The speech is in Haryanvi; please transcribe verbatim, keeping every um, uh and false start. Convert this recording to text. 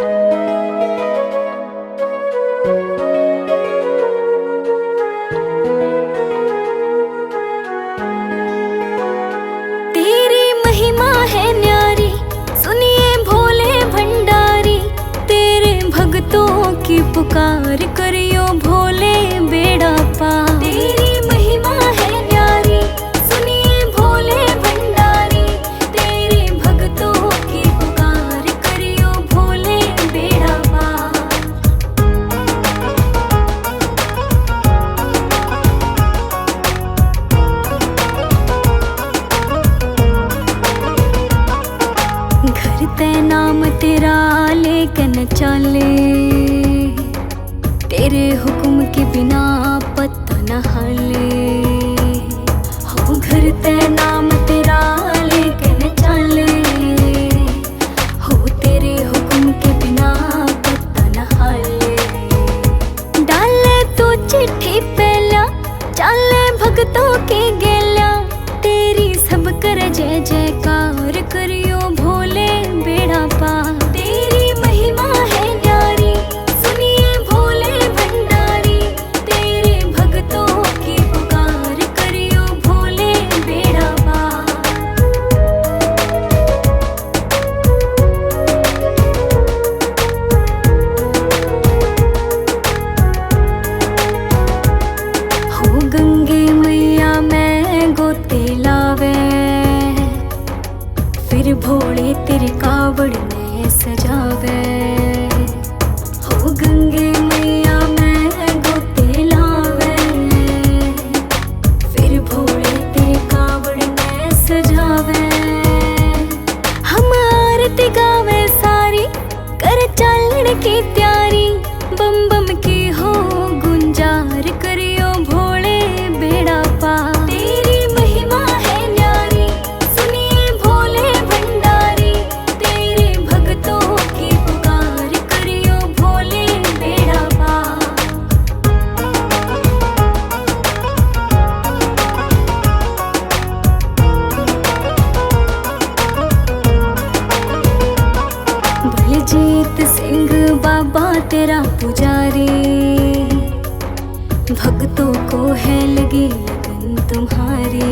तेरी महिमा है न्यारी, सुनिए भोले भंडारी, तेरे भक्तों की पुकार, करियो भोले बेड़ा पार। तेरी महिमा है न्यारी, सुनिए भोले भंडारी, तेरे भक्तों की पुकार, करियो भोले बेड़ा पार। घर तै नाम तेरा लेकन चाले, तेरे हुक्म के बिना पत्ता न हाले। हो घर तै नाम तेरा लेकन चाले, हो तेरे हुक्म के बिना पत्ता न हाले। डाले तू चिट्ठी पहला, चाले भक्तों के गेल्या, तेरी सब कर जय जयकार, करियो भोले बेड़ा पार। तेरी महिमा है न्यारी, सुनिए भोले भंडारी, तेरे भक्तों की पुकार, करियो भोले बेड़ा पार। हो गंगे मैया मैं गोते लावे, फिर भोले तेरे कावड़ ने सजावे। हो गंगे मैया मैं गोते लावे, फिर भोले तेरे कावड़ ने सजावे। हम आरती गावे सारी, कर चालण की तैयारी, बम बम की हो गुंजार, करियो भोले बेड़ा पार। तेरी महिमा है न्यारी, सुनिए भोले भंडारी, तेरे भक्तों की पुकार, करियो भोले बेड़ा पार। बलजीत सिंह बाबा तेरा पुजारी, भक्तों को है लगी लगन तुम्हारी।